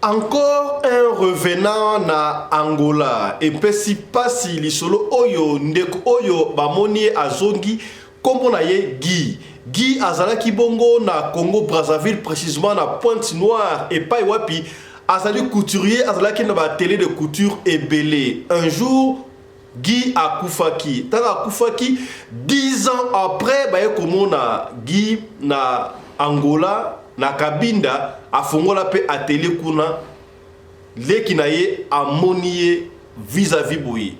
Encore un revenant na Angola epesi pasi lisolo oyo ndeko oyo bamoni ye azongi kombo na ye Guy. Guy azalaki bongo na Congo Brazzaville precisement na Pointe Noire epai wapi azali couturier azalaki na ba atelier de couture ebele. Un jour Guy akufaki tango akufaki 10 ans après baye komona Guy na Angola na Cabinda afongola pe atelier kuna leki na ye amoni ye vis à vis boye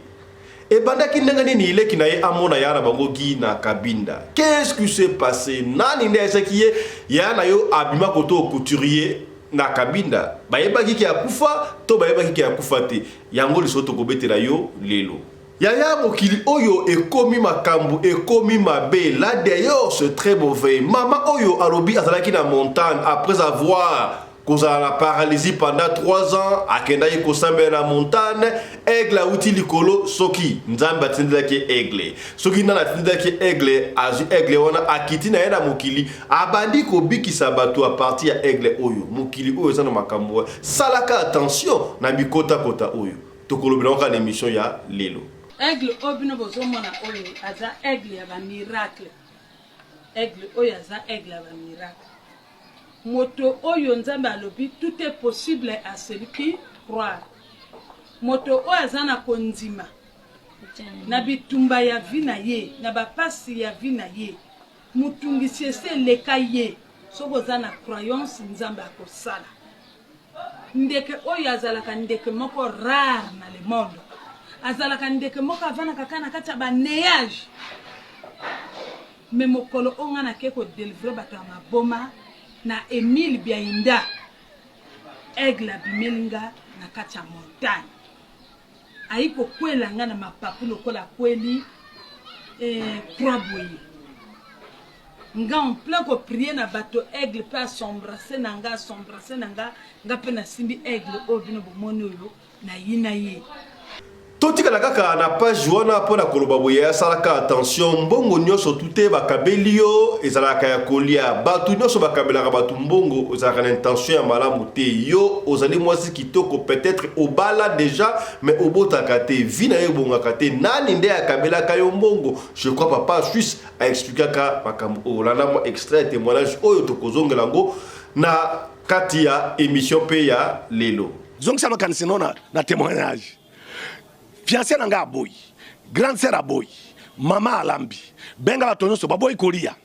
ebandaki ndenge nini leki na ye amona yaya na bango Guy na Cabinda qu'est-ce qui s'est passe nani nde ayesaki ye yaya na yo abima koto couturier na Cabinda bayebaki ke akufa to bayebaki ke akufa te Yango lisolo tokobetela yo lelo. Yaya mokili oyo ekomi makambu ekomi mabe là d'ailleurs ce très mauvais mama oyo alobi azalaki na montagne après avoir kozala na paralysie pendant 3 ans akendaki kosambela na montagne aigle awuti likolo soki nzambe atindelaki ye aigle soki nani atindelaki ye aigle azwi aigle wana akiti na ye na mokili abandi kobikisa bato a partir ya aigle oyo mokili oyo eza na makambo Salaka attention na bikota kota oyo. Tokolobela yango kaka na emission ya lelo. Aigle oyo bino bozomona oyo aza aigle ya ba miracle. Aigle oyo aza aigle ya ba miracle. Moto oyo Nzambe alobi tout est possible à celui qui croit. Moto oyo aza na kondima na bitumba ya vie na ye, na bapasi ya vie na ye, motungisi esi eleka ye. Soki oza na croyance Nzambe akosala. Ndeke oyo azalaka ndeke moko rare na le monde. Azalaka ndeke moko avandaka kaka na kati ya ba neage. Mais mokolo oyo nga nake ko delivrer bato ya maboma na Emile Biainda, aigle abimeli nga na kati ya montagne. Ayi kokwela nga na mapapu lokola akweli eh, croix boye. Nga en plein ko prier na bato aigle pe asombrase na nga asombrase na nga nga pe nasimbi aigle oyo bino bomoni oyo nayina ye. Totikala kaka na page wana mpo na koloba boye asalaka attention mbongo nyonso tu te bakabeli yo ezalaka ya kolia bato nyonso bakabelaka bato mbongo ezalaka na intention ya malamu te yo ozali mwasi kitoko peut-être obala deja mais obotaka te vie na yo ebongaka te nani nde akabelaka yo mbongo je crois papa suisse a explikaka makambo oyo landa mwa extrait ya témoignage oyo tokozongela yango na kati ya émission mpe ya lelo. Zongisa makanisi no na, na témoignage. Fiancé na nga aboyi, grande sœur aboyi, mama alambi, benga bato nyonso baboyi kolia.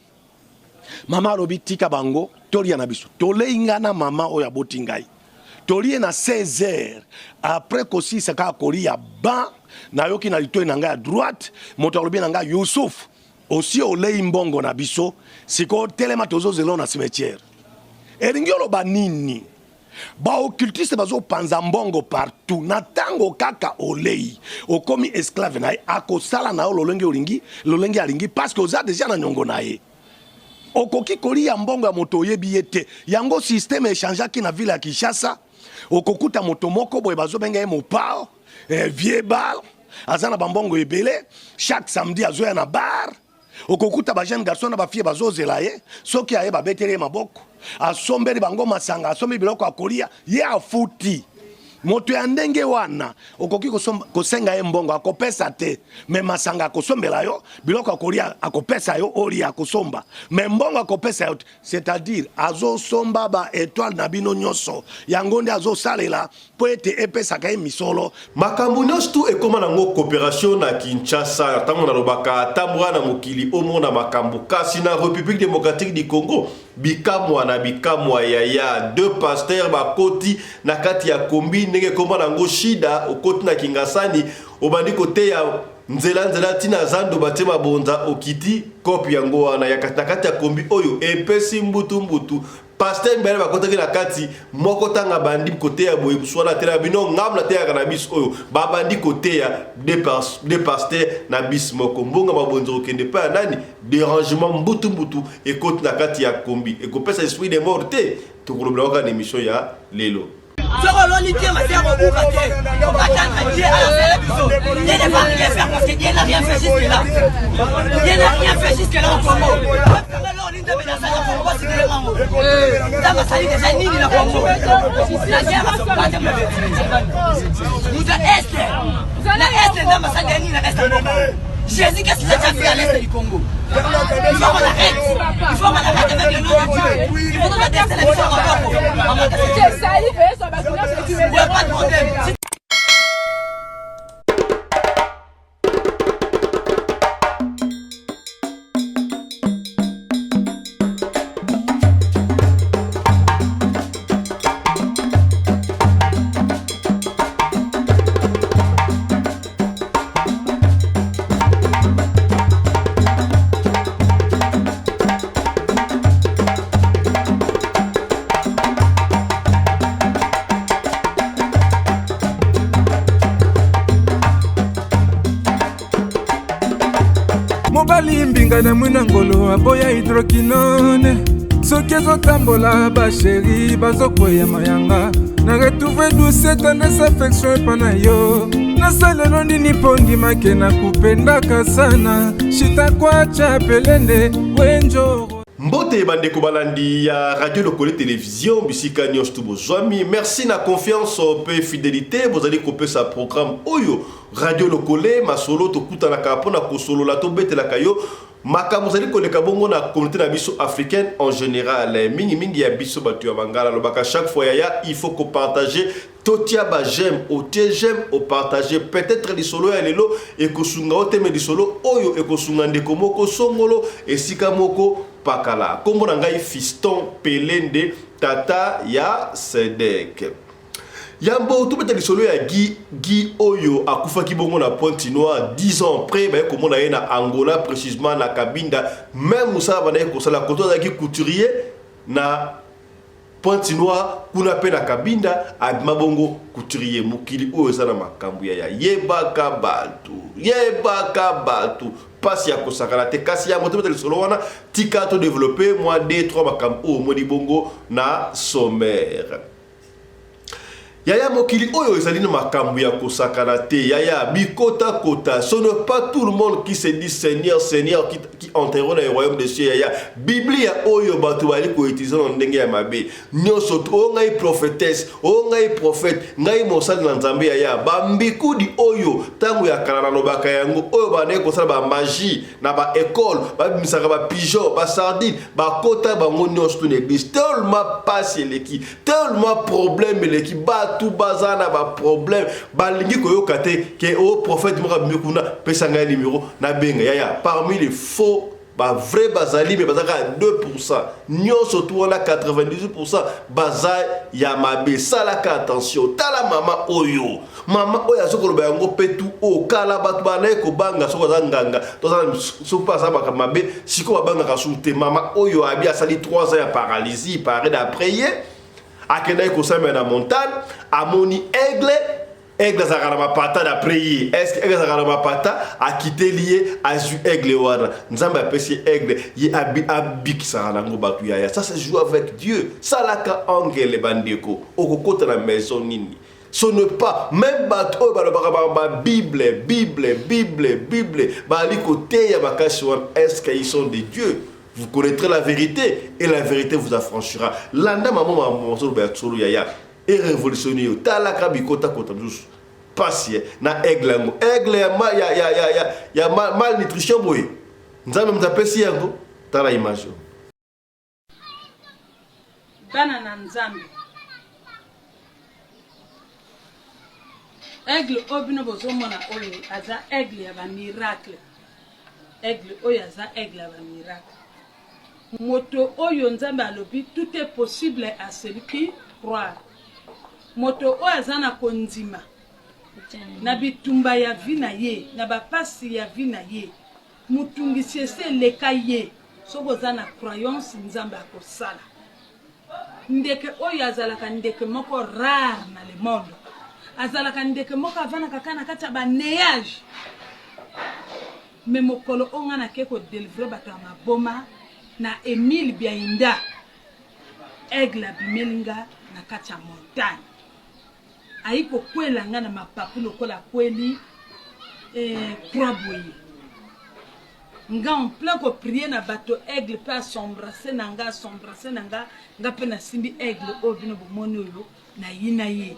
Mama alobi tika bango tolia na biso. Tolei nga na mama oyo aboti ngai. Tolie na 16 heures après kosilisa kaka kolia ban nayoki na litoi na ngai ya droite moto alobi na ngai Youssouf osi olei mbongo na biso sikoyo telema tozozela na cimetière. Elingi oloba nini? Ba occultiste bazopanza mbongo partout na tango kaka olei okomi esclave na ye akosala na yo lolenge olingi lolenge alingi parce que oza deja na nyongo na ye. Okoki koliya mbongo ya moto oyebi ye te. Yango système echangeaki na ville ya Kinshasa. Okokuta moto moko boye bazobenga ye mopao, eh, vieux bar, aza na bambongo ebele, chaque samedi azoya na bar. Okokuta ba jeune garçon na ba fille bazozela ye, soki aye babeteli ye maboko, asombeli bango masanga, asombi biloko ya kolia, ye afuti. Moto ya ndenge wana okoki kosenga ye mbongo akopesa te, me masanga akosombela yo, biloko ya kolia akopesa yo, olia akosomba, me mbongo akopesa yo te. C'est-à-dire azosomba ba etoile na bino nyonso, yango nde azosalela mpo ete epesaka ye misolo. Makambo nionso tout ekoma nango cooperation na Kinshasa tango nalobaka tambola na mokili omona makambo kasi na Republique democratique du Congo bikamwa na bikamwa yaya deux pasteurs bakoti na kati ya kombi ndenge ekoma nango shida okoti na Kingasani obandi koteya nzela nzela ti na zando batie mabonza okiti coop yango wana ya na kati ya kombi oyo epesi mbutu mbutu Pasteur mibale bakotaki na kati moko tanga abandi koteya boye mosusu wana atelaka bino ngambo nateyaka na bis oyo babandi koteya de pasteur na bis moko mbonga mabonzi kokende epai ya nani derangement mbutu mbutu ekoti na kati ya kombi ekopesa esprit de mort te tokolobela kaka na emission ya lelo. Soki oloni te masi akobuka te. Attendre Dieu à biso. Dieu ne va rien faire parce que Dieu n'a rien fait jusque là. Dieu n'a rien fait jusque là au Congo. asali deja nini na Congo? Na guerre ya moto ya Est, na Est Nzambe asali nini na Est ya mboka? Jésus, qu'est-ce qu'il a déjà fait à l'Est du Congo? Il faut qu'on arrête. Il faut qu'on arrête avec le nom de Dieu. Il faut qu'on arrête la mission encore. Il n'y a pas de problème. Mobali mbinga na mwina ngolo aboya hydroquinone, soki ezotambola basheri bazokweya mayanga na retrouve douce tendresse affection epa na yo. Nasalelo nini mpo ndimake na kupendaka sana shitakwacha pelende wenjoro. Mbote bandeko balandi ya Radio Lokole Télévision bisika nyonso tu bozwami. Merci na confiance mpe fidélité bozali kopesa programme oyo Radio Lokole Masolo. Tokutanaka mpona kosolola, tobetelaka yo makambo ozali koleka bongo na communauté na biso africaine en général, mingimingi ya biso bato ya bangala. Alobaka chaque fois, yaya, il faut kopartager, totia ba j'aime, otie j'aime, opartage. Peut-être lisolo ya lelo ekosunga yo te, me lisolo oyo ekosunga ndeko moko songolo esika moko pakala. Nkombo na ngai Fiston Pelende, tata ya Sedek. Yambo tobeta lisolo ya Guy. Guy oyo akufaki bongo na Pointe Noire, 10 ans après baye komona ye na Angola, précisement na Kabinda. Même mosala bandaki kosala koto, azalaki couturier na Pointe Noire kuna mpe na Kabinda, abima bongo couturier. Mokili oyo eza na makambo ya yebaka bato, yebaka bato, mpasi ya kosakana te. Kasi yango tobeta lisolo wana, tika todéveloppe mwa 2 3 makambo oyo omoni bongo na sommaire. Yaya, mokili oyo ezali na makambo ya kosakana te. Yaya, bikotakota, ce n'est pas tout le monde qui se dit Seigneur, Seigneur qui entreront dans le royaume des cieux. Yaya, Biblia oyo bato bazali koutiliser na ndenge ya mabe nyonso. Oyo ngai prophétesse, oyo ngai prophète, ngai mosali na Nzambe. Yaya, bambikudi oyo ntango ya kala nalobaka yango, oyo bandaki kosala bamagie na baekole, babimisaka bapigeon, basardine, bakota bango nyonso tu na église. Tellement pasi eleki, tellement problème eleki, bato baza na baproblème, balingi koyoka te ke o prophète moko abimi kuna, pesa ngai numéro nabenga. Yaya, parmi les faux, bavrai bazali, me baza kaka 2. Nyonso tu wana, 98 baza ya mabe. Salaka attention. Tala mama oyo, mama oyo aza koloba yango mpe tu oyo. Kala bato bandaki kobanga soki aza nganga, soki mpe aza makambo mabe. Sikoyo babangaka susu te. Mama oyo abi asali 3 ans ya paralysie pare. D'après ye, akendaki kosamela na montagne, amoni aigle. Aigle azalaka na mapata. D'après ye, est-ce aigle azalaka na mapata? Akiteli ye, azwi aigle wana. Nzambe apesi ye aigle, ye abikisaka nango bato. Yaya, ça se joue avec Dieu. Salaka angele. Bandeko, okokota na maison nini? Ce n'est pas même bato oyo balobaka ba Bible, Bible, Bible, Bible, bazali koteya makasi wana, est ce qu'ils sont de Dieu? Vous connaîtrez la vérité et la vérité vous affranchira. Landa mama mosoloba ya tsolo, yaya, erévolutionne yo. Talaka bikotakota mosusu, pasi na aigle yango, aigle ya, ma, ya, ya, ya, ya, ya malnutrition boye. Nzambe moto apesi yango. Tala image oyo. Bana na Nzambe, aigle oyo bino bozomona oyo aza aigle ya bamiracle. Aigle oyo aza aigle ya bamiracle. Moto oyo Nzambe alobi tout est possible à celui qui croit. Moto oyo aza na kondima na bitumba ya vie na ye, na bapasi ya vie na ye, motungisi esi eleka ye, soki oza na croyance, Nzambe akosala. Ndeke oyo azalaka ndeke moko rare na le monde. Azalaka ndeke moko avandaka kaka na kati ya banuage. Me mokolo oyo ngai nake kodélivrer bato ya maboma na Emile Biainda, aigle abimeli nga na kati ya montagne, ayi kokwela nga na mapapu lokola akweli croix boye. Nga en plein ko prier na bato, aigle mpe as'embrasse na nga, as'embrasse na nga. Nga mpe nasimbi aigle oyo bino bomoni oyo, nayina ye.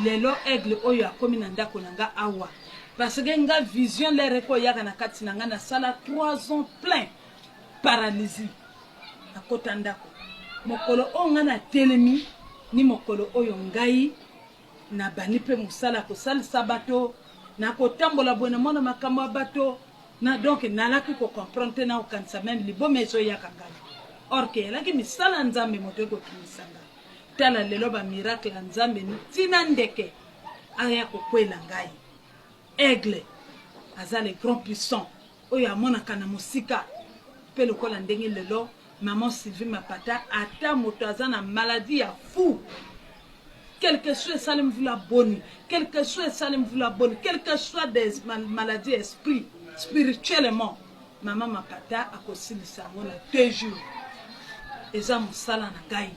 Lelo aigle oyo akomi na ndako na nga awa, parce que nga vision lere ekoyaka na kati na nga. Nasala 3 ans plein paralysie, nakota ndako. Mokolo oyo nga natelemi ni mokolo oyo ngai nabandi mpe mosala ya kosalisa bato, nakotambola boye, namona makambo ya bato na donc nalaki kocomprendre te, nakokanisa même liboma ezoyaka ngai, or que elaki misala ya Nzambe. Moto ekotungisa ngai, tala lelo bamiracle ya Nzambe, ntina ndeke aya kokwela ngai. Aigle aza le grand puissant oyo amonaka na mosika. Mpe lokola ndenge lelo Maman Sylvie Mapata, ata moto aza na maladie ya fou, quelque soit esali mvula boni, quelque soit esali mvula boni, quelque soit des maladies esprit spirituellement, Mama Mapata akosilisa yango na 2 jours. Eza mosala na ngai.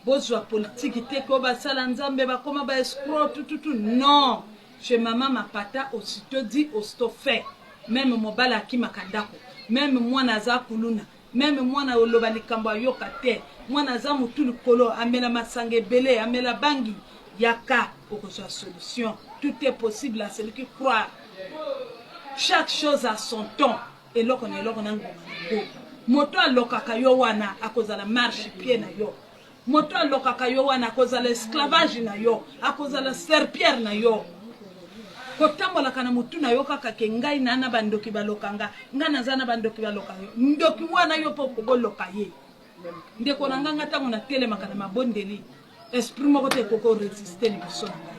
Bozwa politiki te ko basala Nzambe bakóma ba escroc tututu. Non, chez Mama Mapata, aussitôt dit, aussitôt fait. Même mobali akimaka ndako, même mwana aza kuluna, même mwana oloba likambo ayoka te, mwana aza motu likolo, amela masanga ebele, amela bangi, yaka, okozwa solution. Tout est possible à celui qui croit. Chaque chose a son temps. Eloko na eloko na ngonga nango. Moto alokaka yo wana akozala marchepied na yo. Moto alokaka yo wana akozala esclavage na yo, akozala serpillère na yo. Kotambolaka na motu na yo kaka ke ngai na bandoki baloka nga, ngai naza na bandoki baloka yo. Ndoki wana, yo mpo okoboloka ye. Ndeko na ngai, nga ntango natelemaka na mabondeli, esprit moko te ekoki korésister liboso na ngai.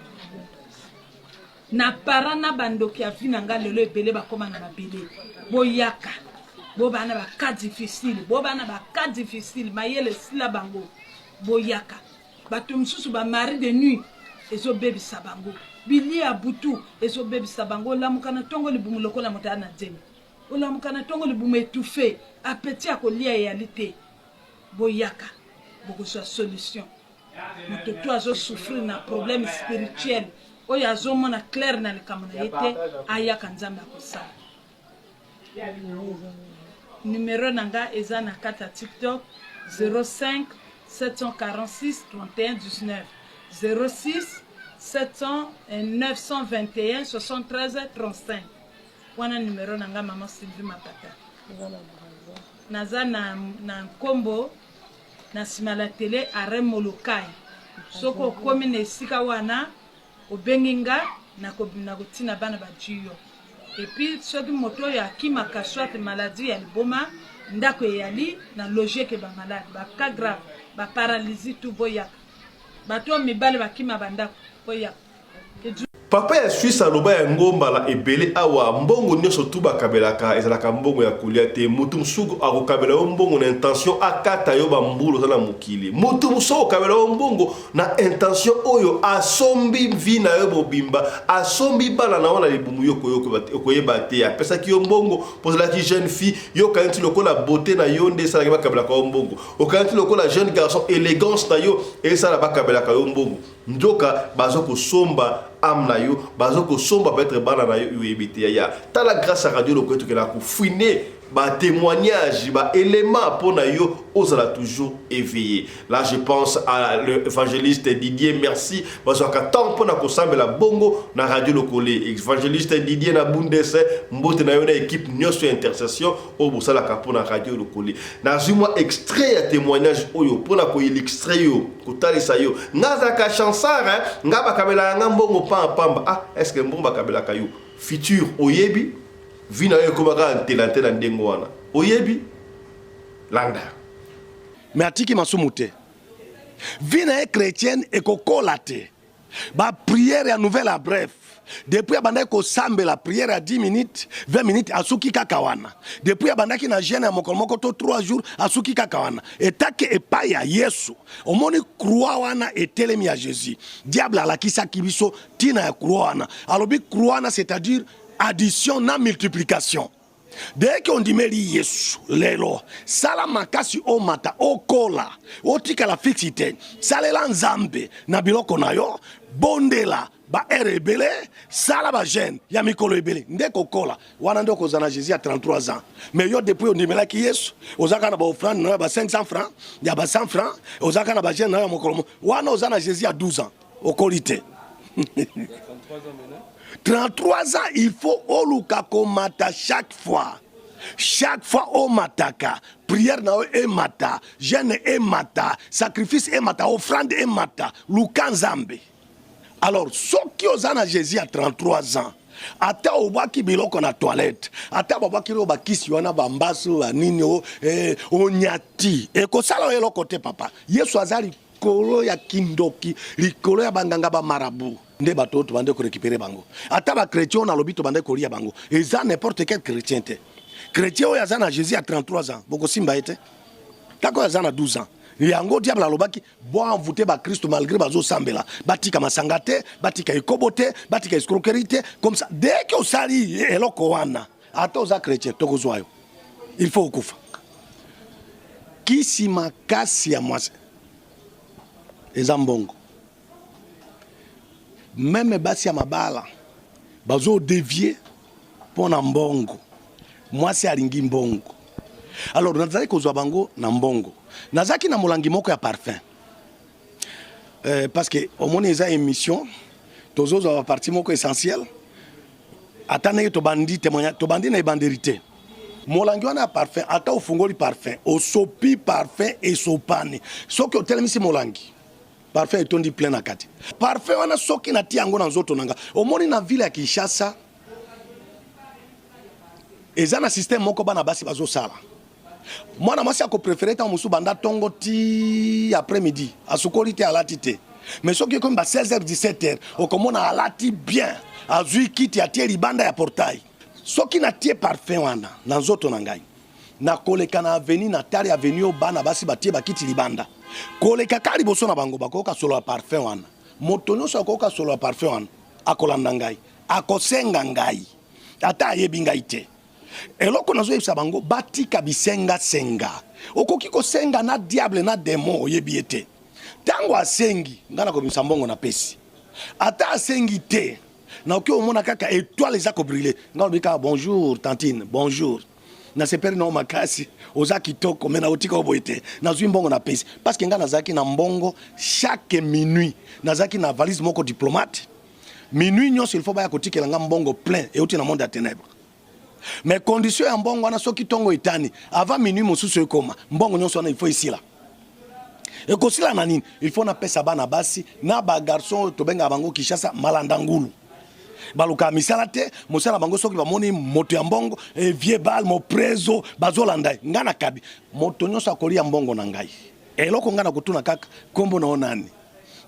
Na para na bandoki ya vie na ngai, lelo ebele bakóma na mabele. Boyaka, bobaa na bacas difficile, bobaa na bacas difficile, mayele esila bango, boyaka. Bato mosusu, bamari de nuit ezobebisa bango, bilia ya butu ezobebisa bango. Olamuka na ntongo, libumu lokola moto aya na nzembo. Olamuka na ntongo, libumu étouffé, appétit ya kolia eyali te. Boyaka, bokozwa solution. Moto to azosouffrir na problème spirituel, oyo azomona claire na likambo na ye te, ayaka, Nzambe akosala. Numero na nga eza na kati ya TikTok: 05 746 31 19, 06 700 921 73 35. Wana numero na nga, Mama Sylvie Mapata. Naza na nkombo na nsima la tele, arrêt Molokai. Soki okomi na esika wana, obengi nga, nakotina bana badui yo. Et puis soki moto oyo akimaka soit maladie ya liboma, ndako eyali na logique, bamalade, bacas grave, baparalysie, tout, boyaka. Bato oyo mibale bakima bandako, boyaka. Papa ya Suisse aloba yango mbala ebele awa: mbongo nyonso tu bakabelaka ezalaka mbongo ya kolia te. Mutu mosusu akokabela yo mbongo na intention akata yo bambulu oza na mokili. Mutu mosusu akokabela yo mbongo na intention oyo asombi vie na yo mobimba, asombi bana na yo na libumu. Yo okoyeba te. Apesaki yo mbongo mpo ozalaki jeune fille. Yo okani ti lokola beauté na yo nde esalaki bakabelaka yo mbongo. Okani ti lokola jeune garçon, élégance na yo esala bakabelaka yo mbongo. Nzoka baza kosomba âme na yo, baza kosomba peut-être bana na yo, oyebi te. Yaya, tala, grâce à Radio Lokole, tokendaka kofouiner batémoignage, baélément mpo na yo ozala toujours éveillé. Là, je pense à l'évangéliste Didier Merci. Bazwaka temps mpo na kosambela bongo na Radio Lokole. Évangéliste Didier na Bundes, mbote na yo na équipe nyonso ya intercession oyo bosalaka mpo na Radio Lokole. Nazwi mwa extrait ya témoignage oyo mpo na koillustrer yo, kotalisa yo. Nga azalaka chançard, nga bakabelaka nga mbongo pamba. Ah, est ce que mbongo bakabelaka yo, futur oyebi? Vie na yo ekomaka ntela ntela ndenge wana, oyebi? Landa. Mais atiki masumu te, vie na ye chrétienne ekokola te. Baprière ya nouvelle ya bref, depuis abandaki kosambela prière ya 10 minutes, 20 minutes, asuki kaka wana. Depuis abandaki na jeûne ya mokolo moko to 3 jours, asuki kaka wana. Etake epai ya Yesu, omoni croix wana etelemi ya Jésus. Diable alakisaki biso ntina ya croix wana. Alobi croix wana, c'est-à-dire addition na multiplication. Dès que ondimeli Yesu lelo, sala makasi omata, okola, otikala fixe te. Salela Nzambe na biloko na yo, bondela ba heure ebele, sala ba jeune ya mikolo ebele, nde kokola wana nde okozala na Jésus ya 33 ans. Mais yo depuis ondimelaki Yesu, oza kaka na ba offrande na yo ya ba 500 francs, ya ba 100 francs, oza kaka na ba jeune na yo ya mokolo wana, oza na Jésus ya 12 ans, okoli te. 33 ans, il faut oluka komata chaque fois. Chaque fois omataka, prière na yo emata, jeûne emata, sacrifice emata, offrande emata, luka Nzambe. Alors soki oza na Jésus ya 33 ans, ata obwaki biloko na toilette, ata babwaki oyo bakisi wana bambasu banini o, eh, onyati, ekosala yo eloko te papa. Yesu aza likolo ya kindoki, likolo ya banganga ba marabu. Nde bato oyo tobande korécupérer bango, ata bachrétien oyo nalobi tobande kolia bango, eza n'importe quel chrétien te. Chrétien oyo aza na Jésus ya 33 ans, bokosimba ye te. Kaka oyo aza na 12 ans, yango diable alobaki boenvoûter bakristo malgré bazosambela, batika masanga te, batika ekobo te, batika escroquerie te. Comme ça, dès que osali eloko wana, ata oza chrétien, tokozwa yo, il faut okufa. Kisi makasi ya mwasi eza mbongo. Même basi ya mabala bazodévier mpo na mbongo. Mwasi alingi mbongo. Alors nazalaki kozwa bango na mbongo. Nazalaki na molangi moko ya parfum, parce que omoni eza émission, tozozwa bapartie moko essentielle. Ata ndenge tobandi témoignage, tobandi na ebandeli te. Molangi wana ya parfum, ata ofungoli parfum, osopi parfum, esopani, soki otelemisi molangi, parfum etondi plein na kati. Parfum wana, soki natia yango na nzoto na nga, omoni na ville ya Kinshasa eza na système moko bana basi bazosala. Mwana mwasi akopréférer ntango mosusu banda ntongo ti après midi asukoli te, alati te. Mais soki ekomi ba 16 h, 17 h, okomona alati bien, azwi kiti, atie libanda ya portail. Soki natie parfum wana na nzoto na ngai, nakoleka na avenue, na tari avenue oyo bana basi batie bakiti libanda, koleka kaka liboso na bango, bakoyoka solo ya parfum wana. Moto nyonso akoyoka solo ya parfum wana, akolanda ngai, akosenga ngai, ata ayebi ngai te. Eloko nazoyebisa bango, batika bisengasenga. Okoki kosenga na diable, na démon oyebi ye te. Ntango asengi ngai, nakobimisa mbongo, napesi. Ata asengi te, nakoki omona kaka étoile eza kobriller. Ngai olobi kaka: "Bonjour tantine, bonjour, nasepeli nao makasi, oza kitoko, me naotika oyo boye te." Nazwi mbongo, napesi, parce que ngai nazalaki na mbongo. Chaque minuit nazalaki na valise moko diplomate. Minuit nyonso il faut baya kotikela nga mbongo plein euti na monde ya ténèbre. Mais condition ya mbongo wana, soki ntongo etani, avant minuit mosusu ekoma, mbongo nyonso wana il faut esila. Ekosila na nini? Il faut napesa bana basi na bagarçon oyo tobengaka bango Kinshasa malanda ngulu. Balukaka misala te. Mosala bango, soki bamoni moto ya mbongo, vie bal moprezo, bazolanda ye. Ngai nakabi moto nyonso akolia mbongo na ngai. Eloko ngai nakotuna kaka: "Nkombo na yo nani?"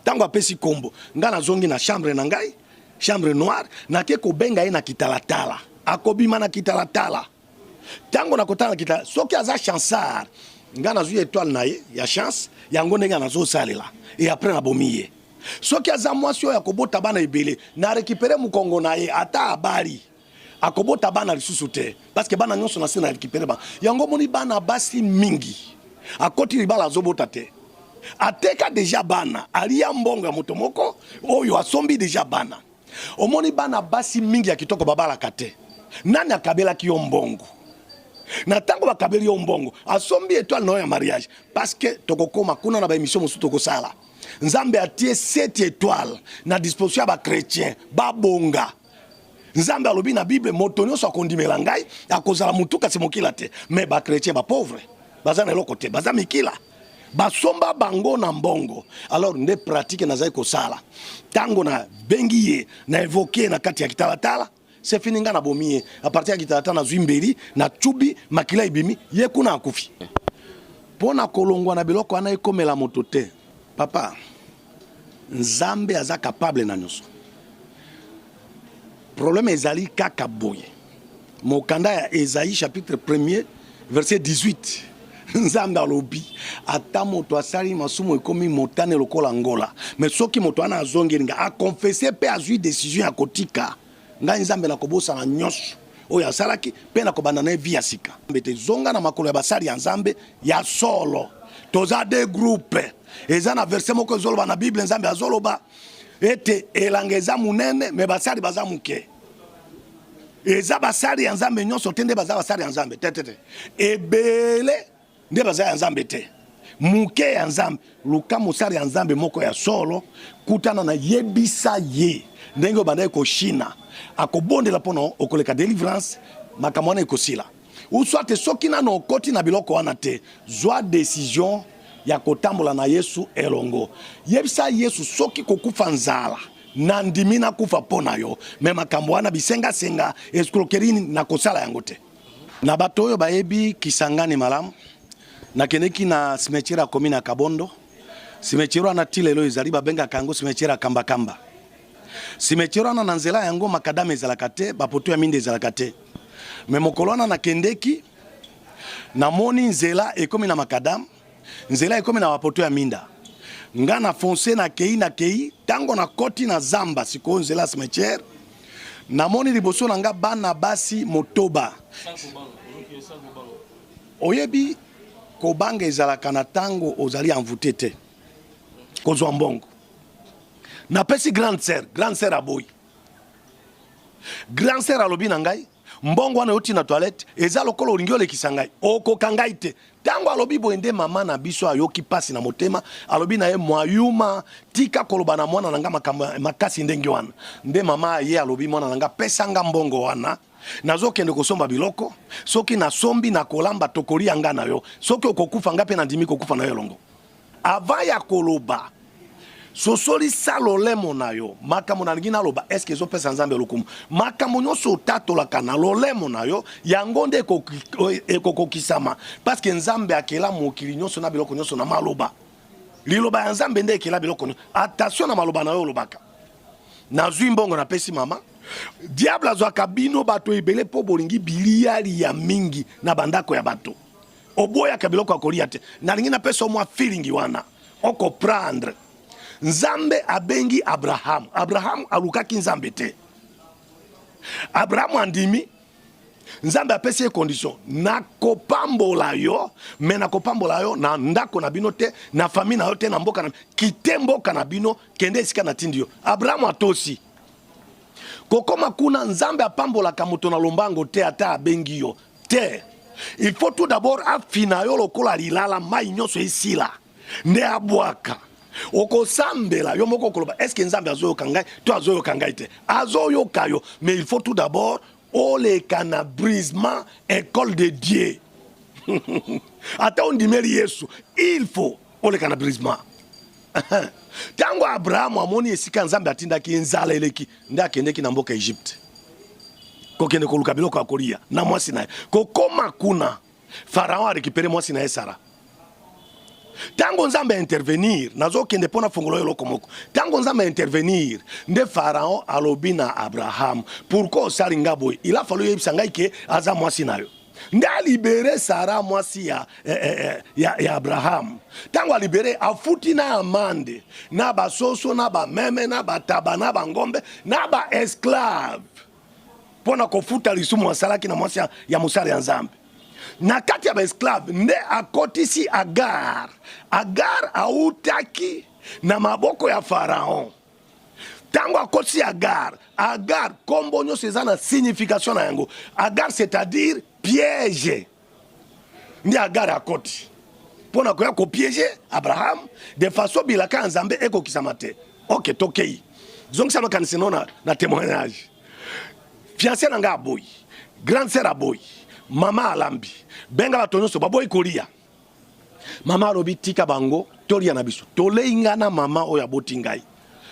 Ntango apesi nkombo, ngai nazongi na chambre na ngai, chambre noire, nake kobenga ye na kitalatala. Akobima na kitalatala. Ntango nakotala na kitala, soki aza chansard, ngai nazwi étoile na ye ya chance, yango ndenge nazosalela, et après nabomi ye. Soki aza mwasi oyo akobota bana ebele, na récupérer mokongo na ye, ata abali, akobota bana lisusu te, parce que bana nyonso na se na récupérer ba yango. Omoni bana basi mingi akoti libala, azobota te, ateka déjà bana, alia mbongo ya moto moko oyo asombi déjà bana. Omoni bana basi mingi ya kitoko babalaka te. Nani akabelaki yo mbongo? Na ntango bakabeli yo mbongo, asombi étoile na yo ya mariage. Parce que tokokóma kuna na baémission mosusu tokosala. Nzambe atie sept étoile na disposition ya bachrétien babonga. Nzambe alobi na Bible: "Moto nyonso akondimela ngai akozala motu kasi mokila te." Mais bachrétien bapauvre baza na eloko te, baza mikila, basomba bango na mbongo. Alors nde pratique nazali kosala, ntango nabengi ye, na évoquer na kati ya kitalatala, c'est fini, nga nabomi ye. À partir ya kitalatala, nazwi mbeli, nacubi, makila ebimi, ye kuna akufi. Mpo na kolongwa na biloko wana ekomela moto te, papa, Nzambe aza capable na nyonso. Problème ezali kaka boye: mokanda ya Esaïe, chapitre 1er, verset 18, Nzambe alobi: "Ata moto asali masumu ekomi motane lokola ngola, mais soki moto wana azongeli nga, aconfesser mpe azwi décision ya kotika, ngai Nzambe nakobosana nyonso." oyo asalaki mpe nakobanda na ye vie ya sika. Te zonga na makolo ya basali ya Nzambe ya solo. Toza de groupe. Eza na verset moko ezoloba na Bible, Nzambe azoloba ete elanga eza monene me basali baza moke. Eza basali ya Nzambe nyonso te nde baza basali ya Nzambe te, te, te. Ebele nde baza ya Nzambe te, moke ya Nzambe. Luka mosali ya Nzambe moko ya solo, kutana na yebisa ye ndenge obandaki koshina, akobondela mpo na okoleka delivrance, makambo wana ekosila. Ou soit soki nano okoti na biloko wana te, zwa decision ya kotambola na Yesu elongo. Yebisa Yesu soki kokufa nzala nandimi nakufa mpo na yo, me makambo wana bisengasenga, escroquerie nakosala yango te. Na bato oyo bayebi Kisangani malamu, nakendeki na cimetière ya commune ya Kabondo. Cimetière wana ti lelo ezali, babengaka yango cimetière ya Kambakamba. Cimetière wana na nzela yango makadame ezalaka te, bapoto ya minda ezalaka te. Me mokolo wana nakendeki, namoni nzela ekomi na makadame, nzela ekomi na bapoto ya minda. Nga na fonce nakei nakei, tango nakoti na zamba sikoyo nzela ya cimetière, namoni liboso na nga bana basi motoba. Oyebi kobanga ezalaka na tango ozali envoute te kozwa mbongo. Napesi grande sœur, grande sœur aboyi. Grande sœur alobi na ngai mbongo wana euti na toilette eza lokola olingi olekisa ngai, okoka ngai te. Tango alobi boye nde mama na biso ayoki pasi na motema, alobi na ye mwayuma, tika koloba na mwana na nga makambo makasi ndenge wana. Nde mama aye alobi mwana na nga pesa nga mbongo wana, nazokende kosomba biloko, soki nasombi nakolamba tokolia nga na yo, soki okokufa nga pe nandimi kokufa na yo elongo. Avant ya koloba sosolisa lolemo na yo makambo nalingi naloba eske ezopesa Nzambe lokumu? Makambo nyonso otatolaka na lolemo na yo yango nde ekokokisama, parce que Nzambe akela mokili nyonso na biloko nyonso na maloba. Liloba ya Nzambe nde ekela biloko nyonso. Attention na maloba na yo olobaka. Nazwi mbongo napesi mama. Diable azwaka bino bato ebele mpo bolingi bilialia mingi na bandako ya bato. Oboyaka biloko ya kolia te. Nalingi napesa yo mwa feeling wana oko prendre. Nzambe abengi Abraham. Abraham alukaki Nzambe te. Abraham andimi. Nzambe apesi ye condition, nakopambola yo, me nakopambola yo na ndako na bino te, na famille na yo te, na mboka na kite mboka na bino, kende esika natindi yo. Abraham atosi. Kokoma kuna, Nzambe apambolaka moto na lombango te, ata abengi yo te. Il faut tout d'abord afina yo lokola lilala, mai nyonso esila nde abwaka. Okosambela yo moko, okoloba est-ce que Nzambe azoyoka ngai to azoyoka ngai te? Azoyoka yo, mais il faut tout d'abord oleka na brisement, école de Dieu. Ata ondimeli Yesu, il faut oleka na brisement. Tango Abraham amoni esika Nzambe atindaki nzala eleki, nde akendeki na mboka Egypte kokende koluka biloko ya kolia na mwasi na ye. Kokoma kuna, Pharaon a récupéré mwasi na ye Sara. Tango Nzambe intervenir, nazokende mpo na fongola eloko moko. Tango Nzambe intervenir, nde Pharaon alobi na Abraham, pourquoi osali nga boye? Il a fallu oyebisa ngai ke aza mwasi na yo. Nde alibere Sara mwasi ya Abraham. Tango alibere, afuti na amande, na basoso, na bameme, na bataba, na bangombe, na ba esclave, mpo na kofuta lisumu asalaki na mwasi ya mosali ya Nzambe. Na kati ya ba esclave nde akotisi Agar. Agar autaki na maboko ya Pharaon. Tango akotisi Agar, Agar kombo nyonso eza na signification na yango. Agar c'est-à-dire piège. Nde Agar akoti mpo na koya kopiéger Abraham de façon bilaka ya Nzambe ekokisama te. Ok, tokei. Zongisa makanisi no na témoignage. Fiancé na nga aboyi, grande sœur aboyi, mama alambi, benga bato nyonso baboyi kolia. Mama alobi tika bango tolia na biso. Tolei nga na mama oyo aboti ngai.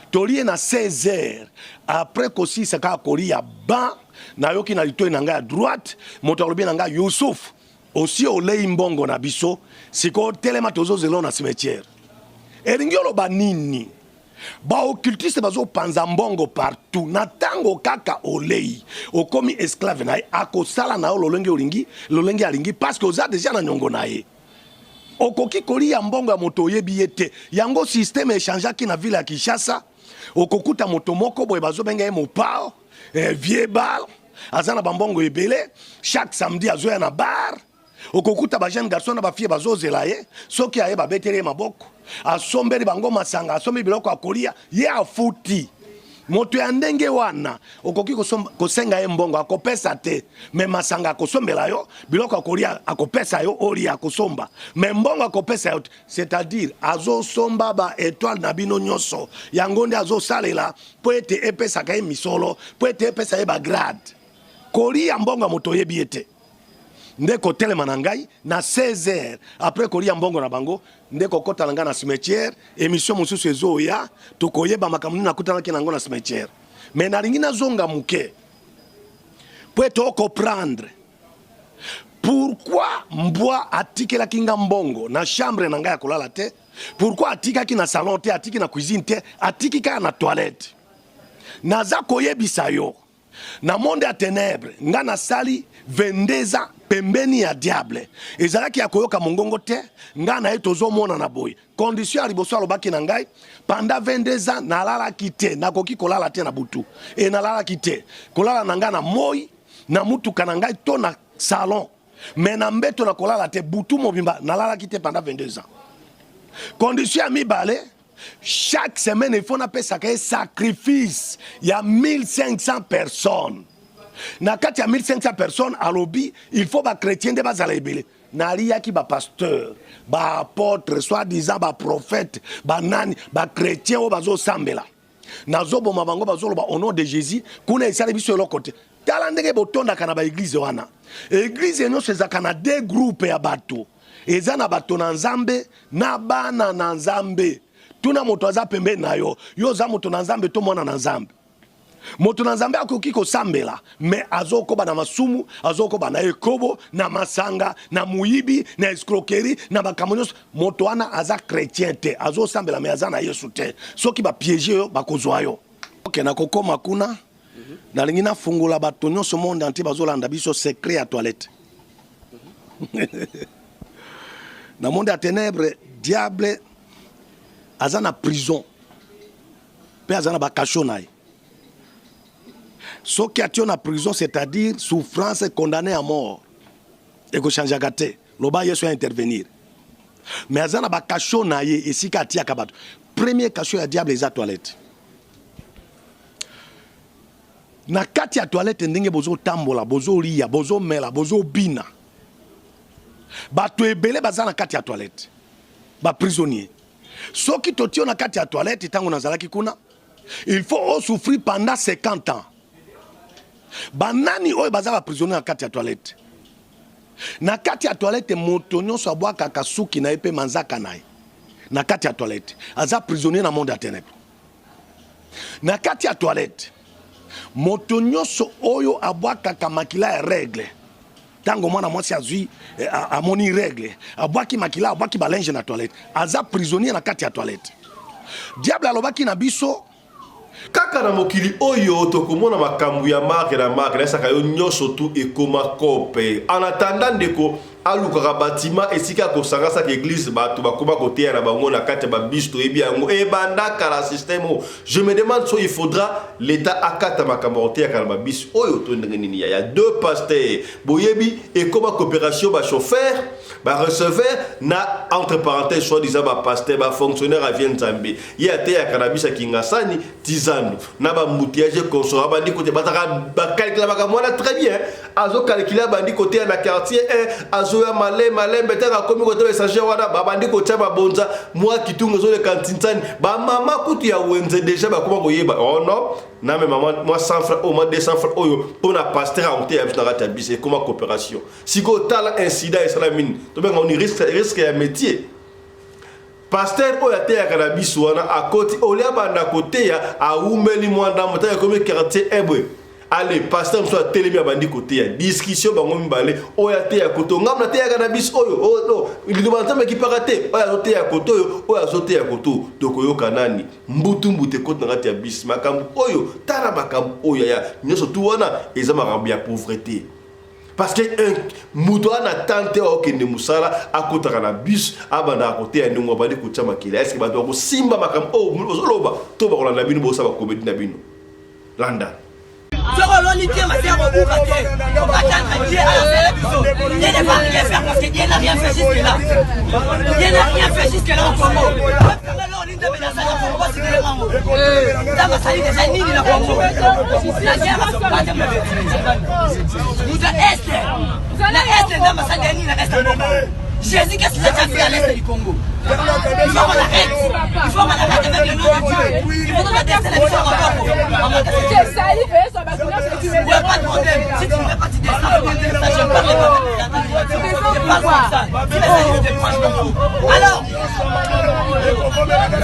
Tolie na 16 heures. Après kosilisa kaka kolia ban, nayoki na litoi na ngai ya droite, moto alobi na ngai Youssouf, osi olei mbongo na biso, sikoyo telema tozozela na cimetière. Elingi oloba nini? Ba occultiste bazopanza mbongo partout. Na tango kaka olei, okomi esclave na ye, akosala na yo lolenge olingi, lolenge alingi, parce que oza déjà na nyongo na ye. Okoki kolia mbongo ya moto oyebi ye te. Yango système echangeaki na ville ya Kinshasa. Okokuta moto moko boye bazobenga ye mopao, vieux bal. aza na bambongo ebele. Chaque samedi azoya na bar, okokuta ba jeune garçon na ba fille bazozela ye. Soki aye, babeteli ye maboko, asombeli bango masanga, asombeli biloko ya kolia, ye afuti. Moto ya ndenge wana, okoki kosenga ye mbongo, akopesa te. Mais masanga akosombela yo, biloko ya kolia akopesa yo olia, akosomba, mais mbongo akopesa yo te. C'est-à-dire azosomba ba étoile na bino nyonso. Yango nde azosalela mpo ete epesaka ye misolo, mpo ete epesa ye bagrade. Kolia mbongo ya moto oyebi ye te nde kotelema na ngai na 16 heures après kolia mbongo na bango, nde kokɔta na ngai na cimetière. Émission mosusu ezoya, tokoyeba makambo nini nakutanaki nango na cimetière. Mais nalingi nazonga moke po ete ocomprendre pourquoi mbwa atikelaki nga mbongo na chambre na ngai ya kolala te, pourquoi atikaki na salon te, atiki na cuisine te, atiki kaka na toilette. Naza koyebisa yo, na monde ya ténèbre, nga nasali 22 ans pembeni ya diable. Ezalaki ya koyoka mongongo te. Nga na ye tozomonana boye. Condition ya liboso alobaki na ngai, pendant 22 ans nalalaki te, nakoki kolala te na butu. E nalalaki te, kolala na ngai na moi, na mutuka na ngai to na salon, mais na mbeto na kolala te. Butu mobimba nalalaki te pendant 22 ans. Condition ya mibale, chaque semaine il faut napesaka ye sacrifice ya 1500 personnes. Na kati ya 1500 personnes, alobi il faut bachrétien nde bazala ebele. Naliaki bapasteur, baapôtre, soi-disant baprophète, banani, bachrétien oyo bazosambela, nazoboma bango, bazoloba au nom de Jésus. Kuna esali biso eloko te. Tala ndenge botondaka na baéglise wana. Église nyonso ezalaka na deux groupe ya bato: eza na bato na Nzambe na bana na Nzambe. Tuna moto aza pembeni na yo: yo oza moto na Nzambe to mwana na Nzambe? Moto na Nzambe akoki kosambela, mais azokoba na masumu, azokoba na ekobo, na masanga, na moyibi, na escroquerie, na makambo nyonso. Moto wana aza chrétien te. Azosambela, mais aza na Yesu te. Soki bapiéger yo, bakozwa yo. Ok, nakokoma kuna. Nalingi nafungola bato nyonso, monde entier bazolanda biso, secret ya toilette. Na monde ya ténèbre, diable aza na prison mpe aza na bacachot na ye. Soki atie yo na prison, c'est-à-dire souffrance, condamné à mort, ekochangeaka te. Loba Yesu intervenir. Mais aza na bacachot na ye esika atiaka bato. Premier cachot ya diable eza toilette. Na kati ya toilette, ndenge bozotambola, bozolia, bozomela, bozobina, bato ebele baza na kati ya toilette, baprisonnier. Soki totie yo na kati ya toilette, ntango nazalaki kuna, il faut osouffrir pendant 50 ans. Banani oyo baza baprisonnier na kati ya toilette? Na kati ya toilette, moto nyonso abwakaka suki na ye mpe manzaka na ye na kati ya toilette aza prisonnier na monde ya ténèbre. Na kati ya toilette, moto nyonso oyo abwakaka makila ya règle, ntango mwana mwasi azwi eh, amoni règle, abwaki makila, abwaki balinge na toilette, aza prisonnier na kati ya toilette. Diable alobaki na biso. Kaka na mokili oyo tokomona makambo ya marque na marque, nayesaka yo, nyonso tu ekoma kope. En attendant, ndeko alukaka batima esika akosangasaka église. Bato bakoma koteya na bango na kati ya babus. Toyebi yango ebanda kala, système oyo. Je me demande so il faudra l'État akata makambo ya koteyaka na babus oyo to ndenge nini. Ya deux pasteurs, boyebi, ekoma coopération, bachauffeur, bareceveur na, entre parenthèse, soi-disant bapasteur, bafonctionnaire avie Nzambe. Ye ateyaka na biso ya Kingasani tizando na baembouteillage consort. Abandi kote, bazaka bacalculer makambo wana très bien. Azocalculer, abandi koteya na quartier 1, azoya malembe malembe. Ntango akomi kote messager wana, babandi kotia babonza mwa kitunga, ezoleka ntintsani. Bamama kutu ya wenze déjà bakoma koyeba: oh non, namema mwa 100 franc oyo, mwa 200 franc oyo mpo na pasteur akoteya biso na kati ya biso. Ekoma coopération. Sikoyo tala incident esala mini, tobenga oni risque ya métier. Pasteur oyo ateyaka na biso wana akoti olia, banda koteya, awumeli mwa ndambo. Ntango ekomi quartier ebwe, ale pasteur mosusu atelemi, abandi koteya. Discussion bango mibale: oyo ateya koto, ngambo nateyaka na biso oyo, liloba Nzambe ekipaka te. Oyo azoteya koto oyo, oyo azoteya koto, tokoyoka nani? Mbutu mbutu ekoti na kati ya bisi. Makambo oyo, tala makambo oyo ya nyonso tu wana eza makambo ya pauvreté, parce que moto wana tante akokende mosala, akotaka na bus, abandaka koteya ndenge abandi kotia makila. Est-ce bato bakosimba makambo oyo ozoloba to bakolanda bino bosala bacomédie na bino? Landa. Soki oloni Dieu masiya kobuka te. Faut pas attendre Dieu asala biso. Dieu ne va rien faire parce que Dieu n'a rien fait jusque là. Dieu n'a rien fait jusque là au Congo. Nzambe asali deja nini na Congo? Na guerre moto ya Est, na Est Nzambe asali nini na Est ya mboka? Jésus, qu'est-ce qu'il a déjà fait à l'Est du Congo? Il faut qu'on arrête. Il faut qu'on arrête avec le nom de Dieu. Il faut qu'on destin la mission en Ouais, pas de problème. Si tu ne veux pas, tu descends. Ça, je parle pas. Je parle comme ça. Si les amis te prennent, je m'en fous. Alors,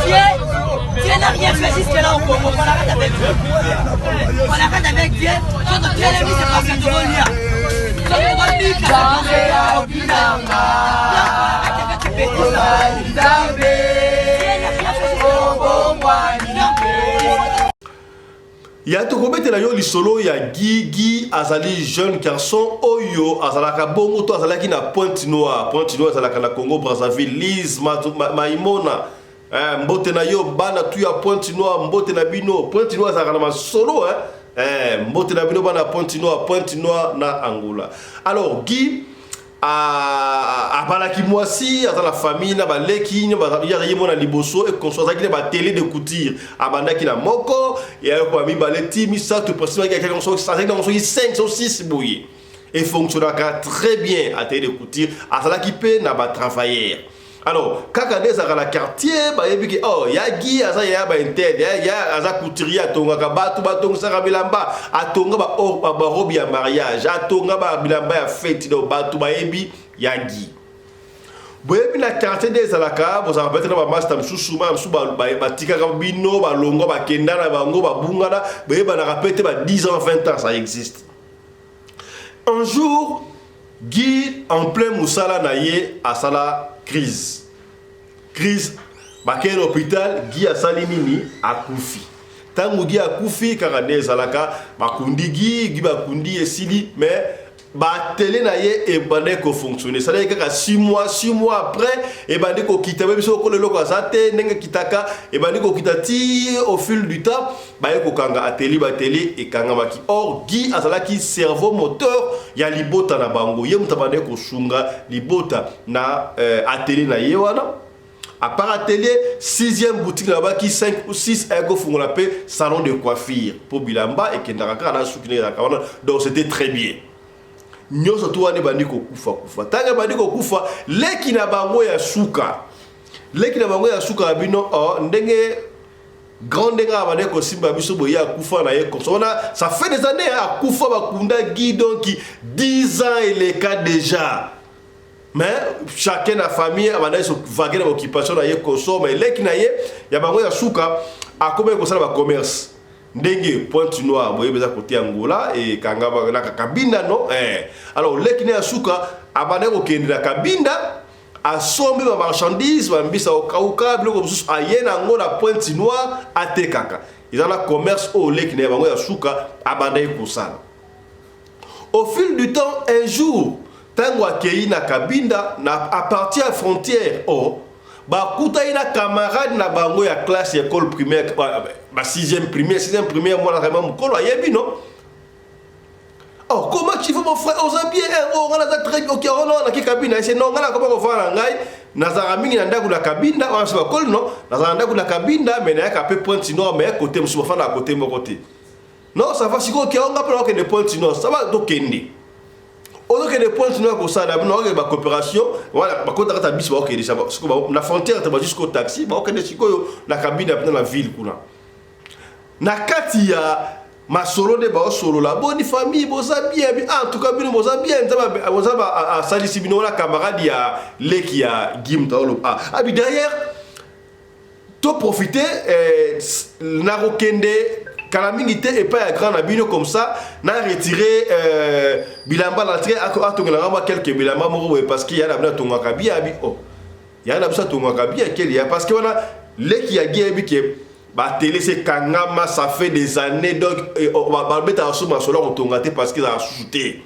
Dieu, Dieu n'a rien fait jusque-là au Congo. On arrête avec Dieu. On arrête avec Dieu. Quand Dieu est mis, c'est parce que tu vas Ya tokobetela yo lisolo ya Guy. Guy azali jeune garçon oyo azalaka bongo to azalaki na Pointe Noire. Pointe Noire ezalaka na Congo Brazzaville. Lise Maimona, eh, mbote na yo bana tu ya Pointe Noire, mbote na bino. Pointe Noire ezalaka na masolo hein. Eh, mbote na bino bana Pointe Noire, Pointe Noire na Angola. Alors Guy abalaki mwasi, aza na famille na baleki, ye azalaki mwana liboso ekonso, azalaki na batele de couture, abandaki na moko yayokoba mibale ti misato, azalaki nango soki 5 so 6 boye, efonctionnaka très bien atelier de couture, azalaki mpe na batravailleur. Alors kaka nde ezalaka na quartier, bayebi ke oh, ya Guy aza yaya ba intel, ya aza couturier, atongaka bato, batongisaka bilamba, atonga barobe ya mariage, atonga bilamba ya fete. Donc bato bayebi ya Guy. Boyebi na quartier nde ezalaka, bozalaka peut-être na bamaster mosusu, bana mosusu batikaka bino, balongwa, bakenda na bango, babungana, boyebanaka pe te ba 10 ans, 20 ans, ça existe. Un jour, Guy en plein mosala na ye asala crise. Crise, bakei na hôpital, Guy asali nini? Akufi. Ntango Guy akufi, kaka nde ezalaka, bakundi Guy, Guy bakundi esili, mais batele na ye ebandaki kofonctionne, esalaki kaka 6 mois. 6 mois après ebandi kokita, bayebi soki okolo eloko aza te, ndenge ekitaka ebandi kokita ti au fil du temps baye kokanga atelier, batelier ekangamaki. Or Guy azalaki cerveau moteur ya libota na bango, ye moto abandaki kosunga libota na atelier na ye wana. À part atelier, sixième boutique na baki 5 ou 6, ayekofungola mpe salon de coiffure mpo bilamba ekendaka kaka na suki ndenge ezalaka wana. Donc c'était très bien. Nyonso tu wana ebandi kokufa kufa. Ntango ebandi kokufa, leki na bango ya suka, leki na bango ya suka ya bino, oh, ndenge grand ndenge abandaki kosimba biso boye, akufa na ye konso wana, ça fait des années akufa, bakunda Guy, donc 10 ans eleka déjà. Mais chacun na famille abandaki vague na baoccupation na ye koso. Mais leki na ye ya bango ya suka akomaki kosala bacommerce ndenge Pointe Noire, boyebi eza kote ya Angola, ekanga na Kabinda, no eh. Alors leki na ya suka abandaki kokende na Kabinda, asombi ba marchandise, bambisa okauka, biloko mosusu, aye na yango na Pointe Noire, atekaka. Eza na commerce oyo leki na ya bango ya suka abandaki kosala au fil du temps. Un jour, ntango akei na Kabinda, na à partir ya frontière, oh, bakutaki na camarade na bango ya classe ya école primaire, ba 6e primaire, 6e primaire, mwana kama mokolo ayebi, no. Oh, comment tu vas, mon frère? Oza bien? Oh, nga naza très bien. Ok, oh non, naki Kabinda. Ese non, nga nakoma kofanda na ngai. Nazalaka mingi na ndako na Kabinda, wana so bakoli, no. Nazala na ndako na Kabinda, mais nayaka pe Pointe Noire, mais côté mosusu, bafanda na côté moko te. Non, ça va sikoyo, ke nga mpe nakokende Pointe Noire. Ça va, tokende. Ozokende Pointe Noire kosala bino, bakokende bacoopération wana, bakota kata biso, bakokende na frontière te, bazwi sikoyo taxi, bakokende sikoyo na Kabinda mpena na ville kuna. Na kati ya masolo nde baosolola, boni famille, boza bien? Ah, en tout cas bino boza bien, Nzambe Nzambe asalisi bino wana. Camarade ya leki ya Guy moto ah, abi derrière to profite, nakokende kala mingi te epai ya grand na bino, comme ça na retire bilamba na retire, atongelanga mwa quelque bilamba moko boye, parce que ya na bino atongaka bien. Abi oh, ya na biso atongaka bien keli ya, parce que wana leki ya Guy ayebi ke batele se kangama, ça fait des années, donc babetaka so masolo ya kotonga te, parce que ezalaka susu te.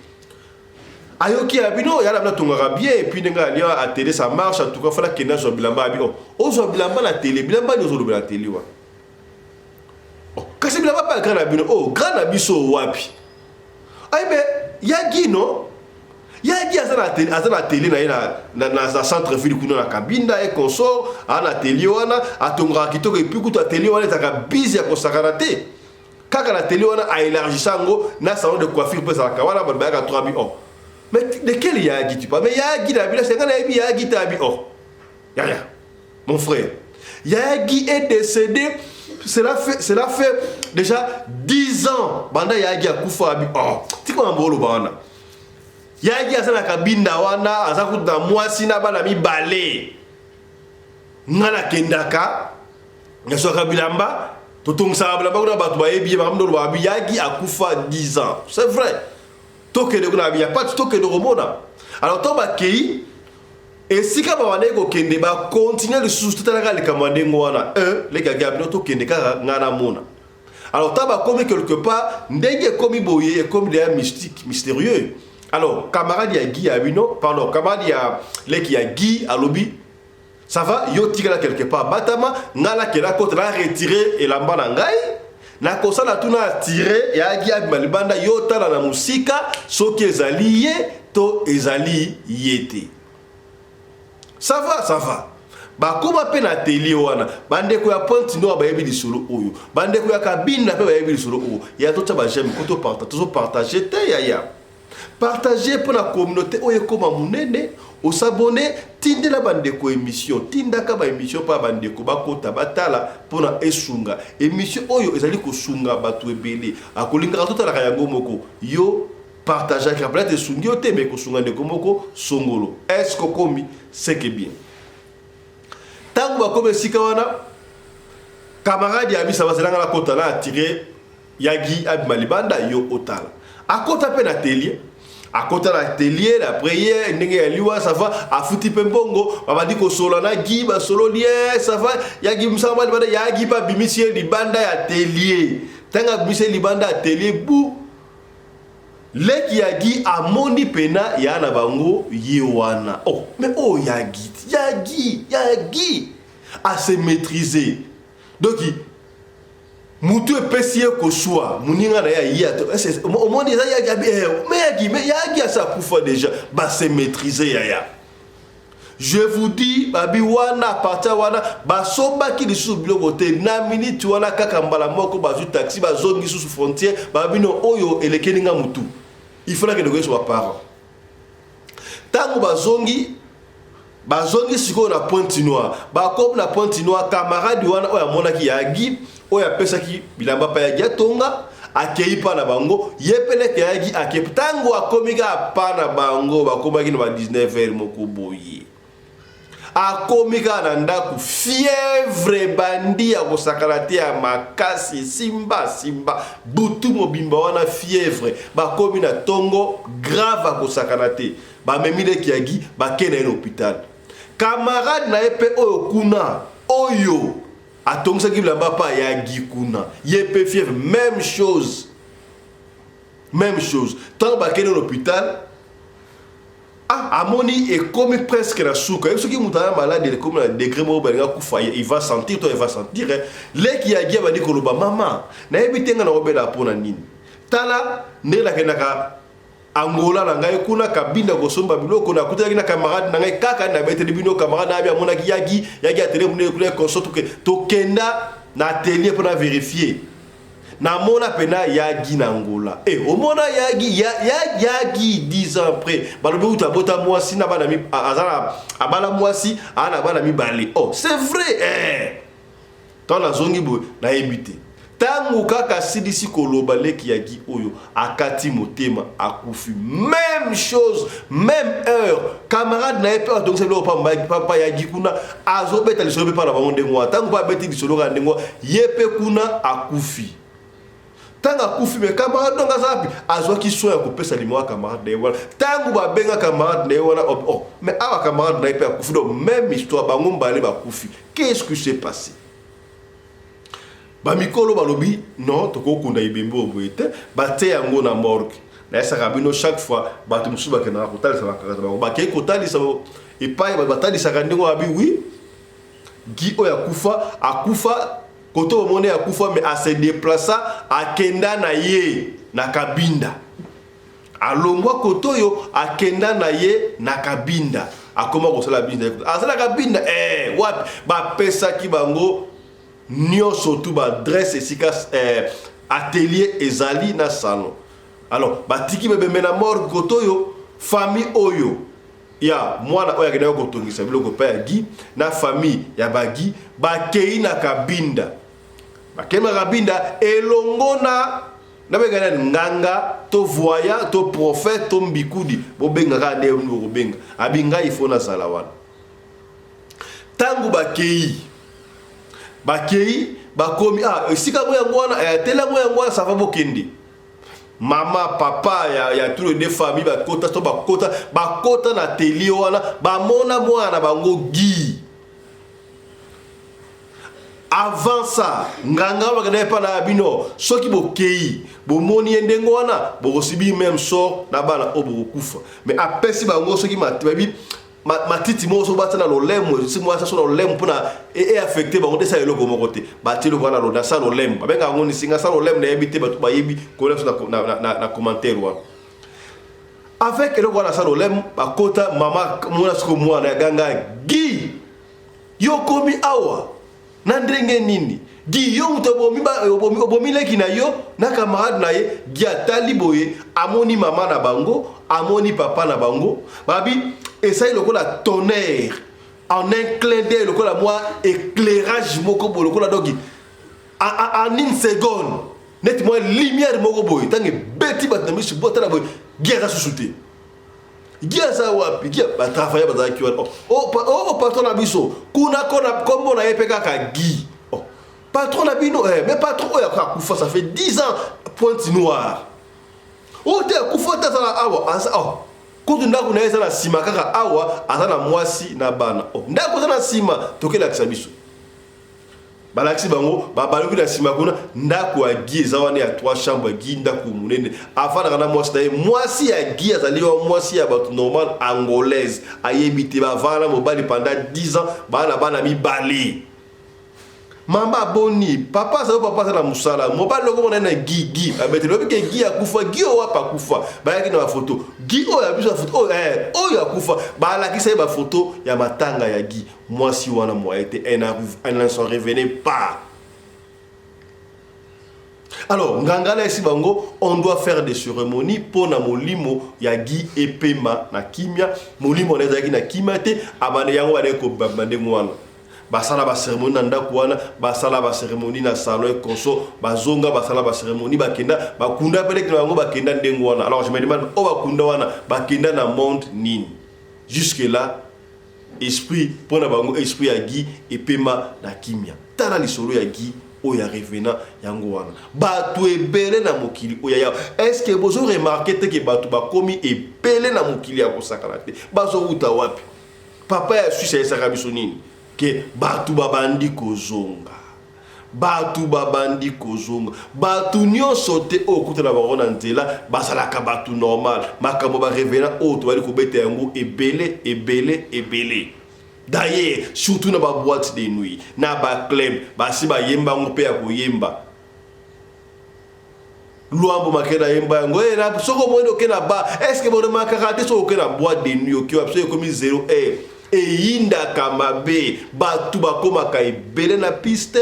Ayoki ya bino, ya na bino atongaka bien, et puis ndenge alia atele, ça marche. En tout cas fala kende azwa bilamba. Abi oh, ozwa bilamba na tele, bilamba nini ozolobela tele wa? Oh, kasi bilamba mpe Ba grand na bino, oh, grand na biso wapi? Ayi mais ya Guy non? Ya Guy aza na atelier, aza na atelier na ye na, na, na, na centre ville kuna na Kabinda et consort, aza na atelier wana, atongaka kitoko et puis kutu atelier wana ezalaka busy ya kosakana te. Kaka na atelier wana a élargissa yango na salon de coiffure mpe ezalaka wana, bato bayaka 3 bi oh. Mais de quel Ya Guy tu parles? Mais Ya Guy na bino, c'est nga nayebi Ya Guy te abi oh. Yaya, mon frère, Yaya Guy est décédé, cela fait déjà 10 ans. Banda Yaya Guy akufa abi oh, tika mambo oloba wana. Yaya Guy aza na Kabinda wana, aza kutu na mwasi na bana mibale. Nga nakendaka, naswaka bilamba, totongisaka bilamba kuna bato bayebi ye, makambo oloba abi Yaya Guy akufa 10 ans. C'est vrai. Tokende kuna abi ya pati, tokende komona. Alors to bakei esika babandaki kokende, bakontinue lisusu totalaka likambo ya ndenge wana. Un leki ya bino tokende kaka ngai namona. Alors ta bakomi quelque part ndenge ekomi boye, ekomi deya mystique, mystérieux. Alors camarade ya Guy ya bino, pardon, camarade ya leki ya Guy alobi ça va, yo tikala quelque part batama, ngai nakenda kota na retire elamba na ngai, nakosala tuna atire ya Guy abima libanda, yo tala na mosika soki ezali ye to ezali ye te. Ça va, ça va. Bakoma mpe na atelier wana, bandeko ya Pointe Noire bayebi lisolo oyo, bandeko ya Kabinda mpe bayebi lisolo oyo. Ya totya baj'aime ko toparta, tozopartage te yaya. Partage mpo na communauté oyo ekóma monene. Osabone, tindela bandeko émission, tindaka baémission mpo ya bandeko bakota batala mpona esunga. Émission oyo ezali kosunga bato ebele, akolingaka totalaka yango moko. Yo partageaka peut-être esungi yo te, mais kosunga ndeko moko songolo. Est-ce que okomi? C'est que bien. Ntango bakomi esika wana, camarade ya biso bazelanga na kota na atire ya Guy abima libanda, yo otala. Akota mpe na atelier, akota na atelier après ye ndenge ya liwa, ça va, afuti mpe mbongo, babandi kosola na Guy, basololi ye, ça va, ya Guy mosala libanda. Ya Guy mpe abimisi ye libanda ya atelier. Ntango abimisi ye libanda ya atelier, bu leki ya Guy amoni pena ya na bango ye wana. Oh mais oyo ya Guy, ya Guy, ya Guy ase maîtriser. Donc mutu epesi ye koswa moninga na ye aye omoni eza ya Guy, mais ya Guy, mais ya Guy asa akufa déjà. Base maîtriser yaya. Je vous dis, babi wana partir wana basombaki lisusu biloko te. Na minute wana kaka mbala moko bazwi taxi, bazongi lisusu frontière. Babino oyo elekeli nga mutu, il faut nakende koyesa baparent. Ntango bazongi, bazongi sikoyo na Pointe Noire. Bakomi na Pointe Noire, camarade wana oyo amonaki ya Guy, oyo apesaki bilamba pa ya Guy atonga, akei mpa na bango. Ye mpe leke ya Guy akei. Ntango akomi kaka pa na bango, bakomaki na ba 19 heure moko boye. Akomi kaka na ndako, fièvre ebandi ya kosakana te, ya makasi, simba simba butu mobimba wana fièvre. Bakomi na ntongo grave akosakana te, bamemi leki ya Guy, bakei na ye na hôpital. Camarade na ye mpe oyo kuna oyo atongisaki bilamba pa ya Guy kuna, ye mpe fièvre, même chose, même chose. Ntango bakei na hôpital, ah, amoni ekomi presque na suka. Yebi soki moto aza malade, ekomi na degré moko balinga kufa, il va sentir to il va sentir. Leki ya Guy abandi koloba: "Mama, nayebi te nga na kobela mpona nini. Tala ndenge nakendaka Angola na ngai kuna Kabinda kosomba biloko, nakutanaki na camarade na ngai kaka nabeteli bino. Camarade na abi amonaki yagi yagi atelier monene kuna consort, tokenda na atelier mpona vérifier, namona pena yagi na Angola." E omona yagi ya, ya, yagi 10 ans après balobi uta abota mwasi na bana, aza na abala mwasi, aa na bana mibale. Oh, c'est vrai eh. Ntango nazongi boye, nayebi te. Ntango kaka asilisi koloba, leki ya Guy oyo akati motema, akufi. Même chose, même heure, camarade na ye mpe atongisa biloko papa ya Guy kuna azobeta lisolo mpe mpa na bango ndenge wana. Ntango mpe abeti lisolo kaka ndenge wana, ye mpe kuna akufi. Ntango akufi, mais camarade ndongo aza wapi? Azwaki soin ya kopesa limwa ya camarade na ye wana. Ntango babenga camarade na ye wana, oh, oh, mais awa camarade na ye mpe akufi. Donc même histoire, bango mbale bakufi. Qu'est-ce qui s'est passé? Bamikolo balobi non, tokokunda ebembe oyo boye te. Batie yango na morgue. Nayesaka bino chaque fois, bato mosusu bakendaka kotalisa bakaka bango, bakei kotalisa epai batalisaka ndenge wabi. Oui, Guy oyo akufa, akufa. Kote bomoni akufa, mais ase déplaça, akenda na ye na Kabinda. Alongwa kote oyo, akenda na ye na Kabinda, akoma kosala business. Aza na Kabinda eh, wapi bapesaki bango nyonso tu baadresse esika atelier ezali na salon. Alors batiki bebembe na morgue kote oyo. Famille oyo ya mwana oyo akendaki kotongisa biloko epai ya Guy na famille ya baGuy bakei na Kabinda. Bakei na Kabinda elongo na nabenga nani, nganga to voyant to prophète to mbikudi, bobenga kaka nde bokobenga. Abi ngai ifo nazala wana. Ntango bakei, bakomi, ah, esika ngo yango wana, eh, tele yango yango wana, ça va, bokende. Mama, papa ya tous les deux famille bakota to bakota na atelier wana, bamona mwana na bango Guy. Avant ça, nganga bakenda epa na bino, soki bokei, bomoni ye ndenge wana, bokosubir même sort na bana oyo, bokokufa. Mais apesi bango soki babi matiti moko, soki batia na lolemo, esi mwasi so na lolemo mpona eaffecter bango te, esa eloko moko te. Batie eloko wana na sa lolemo, babengaka yango nisinga sa lolemo, nayebi te. Bato bayebi kolia biso na commentaire wana. Avec eloko wana sa lolemo, bakota. Mama mona siko mwana ya ganga: "Guy, yo komi awa na ndenge nini? Guy, yo moto obomi leki na yo na camarade na ye." Guy atali boye, amoni mama na bango, amoni papa na bango. Babi esali lokola tonnerre, en un clin d'œil, lokola mwa éclairage moko boye, lokola donc en une seconde, neti mwa lumière moko boye. Ntango ebeti bato na miso, botala boye, Guy aza susu te. Guy aza wapi? Guy, batravailleur bazalaki wana: "Oh, oh, patron na biso kuna, kombo na ye mpe kaka Guy." "Oh, patron na bino eh, mais patron oyo akufa, ça fait 10 ans, Pointe Noire." "Oyo te, akufa te, aza na awa, aza, oh. Kutu ndako na ye eza na nsima kaka awa, aza na mwasi na bana." "Oh, ndako eza na nsima, tokelakisa biso." Balakisi bango, babaluki na nsima kuna, ndako ya Guy eza wana ya 3 chambre. Guy, ndako monene, afandaka na mwasi na ye. Mwasi ya Guy azali wa mwasi ya bato normal, angolaise, ayebi te. Bavanda na mobali pendant 10 ans, baa na bana mibale. Mama aboni papa azali, papa aza na mosala, mobali loko mona na Guy. Guy abeteli oyebi ke Guy akufa. "Guy oyo wapi akufa?" Bayaki na bafoto. "Guy oyo ya biso ya foto oyo, eh, oyo akufa." Balakisa ye bafoto ya matanga ya Guy. Mwasi wana moye te, elle ne s'en revenait pas. Alors nganga na esi bango: "On doit faire des cérémonies mpo na molimo ya Guy epema na kimia." Molimo wana ezalaki na kimia te. Abande yango bandeki kobamba ndenge wana. Basala bacérémonie na ndako wana, basala bacérémonie na salon ekonso, bazonga, basala bacérémonie, bakenda, bakunda mpe na bango, bakenda ndenge wana. Alors je me demande, oyo bakunda wana bakenda na monde nini? Jusque là, esprit mpo na bango, esprit ya Guy epema na kimia. Tala lisolo ya Guy oyo ya revenant yango wana. Bato ebele na mokili oyo ya, est ce que bozo remarquer te ke bato bakomi ebele na mokili ya kosakana te? Bazowuta wapi? Papa ya Suisse ayesaka biso nini? Ke bato babandi kozonga, bato babandi kozonga. Bato nyonso te oyo okutana bango na nzela bazalaka bato normal. Makambo barevenant oyo tobali kobeta yango ebele, ebele, ebele. D'ailleurs, surtout na baboîte de nuit, na baclub, basi bayemba yango mpe ya koyemba. Lwambo Makena yemba yango. Soki omoni oke na ba, est ce que boremakaka te? Soki oke na boîte de nuit, oke wapi, soki ekomi 0 heure, eyindaka mabe, bato bakomaka ebele na piste.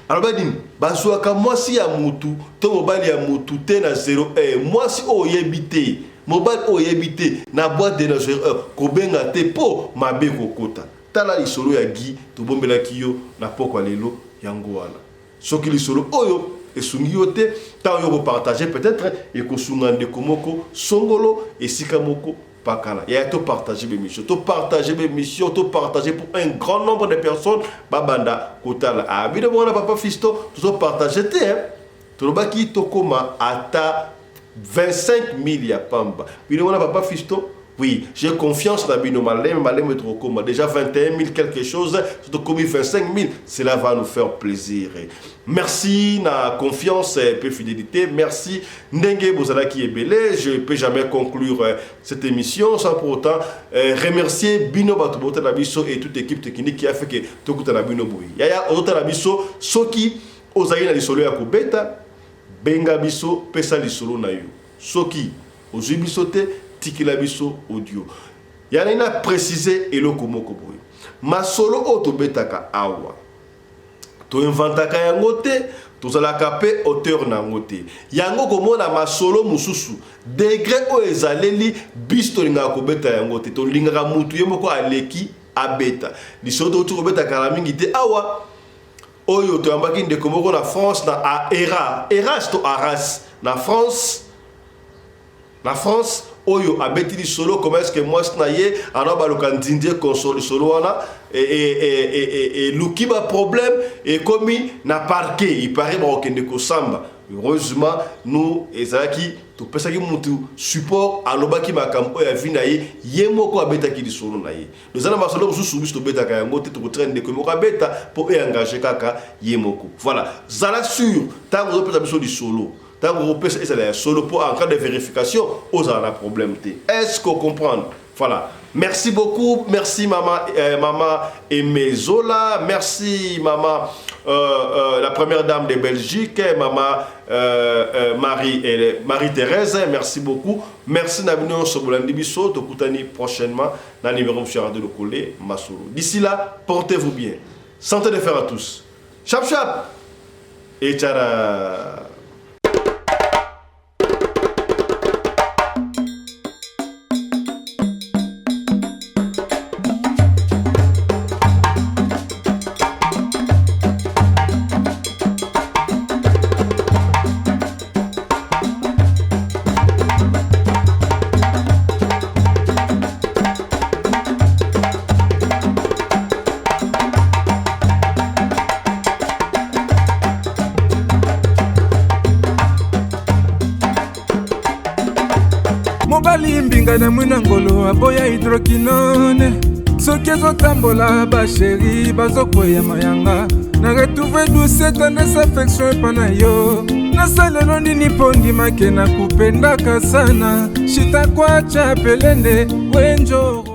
Aloba nini? Bazwaka mwasi ya mutu to mobali ya mutu te na 0 heure. Mwasi oyo oyebi te, mobali oyo oyebi te na boîte de na 0 heure, kobenga te mpo mabe kokota. Tala lisolo ya Guy tobombelaki yo na pokwa lelo yango wana. Soki lisolo oyo esungi yo te, ntango yo kopartager, peut-être ekosunga ndeko moko songolo esika moko pakala. Ya topartager bémission, topartager bémission, topartager pour un grand nombre de personnes babanda kotala. Ah, bino mona papa Fisto, tozopartager te, hein? Tolobaki tokóma ata 25 000 ya pamba. Bino mona papa Fisto. Oui, j'ai confiance na bino. Maleme maleme tokokoma déjà 21 000 quelque chose, tokomi 25 000, cela va nous faire plaisir. Merci na confiance et fidélité. Merci ndenge bozalaki ebele. Je peux jamais conclure cette émission sans pour autant remercier bino bato botala biso et toute équipe technique qui a fait que tokutana bino boye. Yaya ozotala biso, soki ozali na lisolo ya kobeta, benga biso, pesa lisolo na yo. Soki ozwi biso te, tikela biso audio. Ya ngai na préciser eloko moko boye: masolo oyo tobetaka awa, toinventaka yango te, tozalaka mpe auteur na yango te. Yango komona masolo mosusu, degré oyo ezaleli biso, tolingaka kobeta yango te. Tolingaka mutu ye moko aleki abeta lisolo. Touti kobeta kala mingi te awa oyo, toyambaki ndeko moko na France, na era Eras to Arras na France. Na France oyo abeti lisolo, comment est-ce que mwasi na ye ana baluka nzindi ekonsole. Lisolo wana eluki baproblème, ekomi na parquet, il paraît bakokende kosamba. Heureusement nous ezalaki, topesaki mutu support, alobaki makambo oyo avi na ye, ye moko abetaki lisolo na ye. Toza na masolo mosusu, biso tobetaka yango te, tokotika ndeko moko abeta mpo eengage kaka ye moko. Voilà, zala sûr, ntango ozopesa biso lisolo, ntango okopesa, ezala ya solo, mpo en cas de vérification ozala na problème te. Est ce qu'on comprendre? Voilà. Merci beaucoup. Merci maman, maman Emezola. Merci maman, la première dame de Belgique, maman Marie, Marie-Thérèse. Merci beaucoup. Merci na bino sobolandi biso. Tokutani prochainement dans le numéro Monsieur Radio Lokole Masolo. D'ici là, portez-vous bien. Santé de fer à tous. Chap chap. Et tchara. Mobali mbinga na mwina ngolo aboya hydroquinone, soki ezotambola bachéri bazokweya mayanga. Na retrouve douce tendresse affection epa na yo. Nasalelo nini mpo ndimake nakupendaka sana? Shitakwacha pelende wenjoro.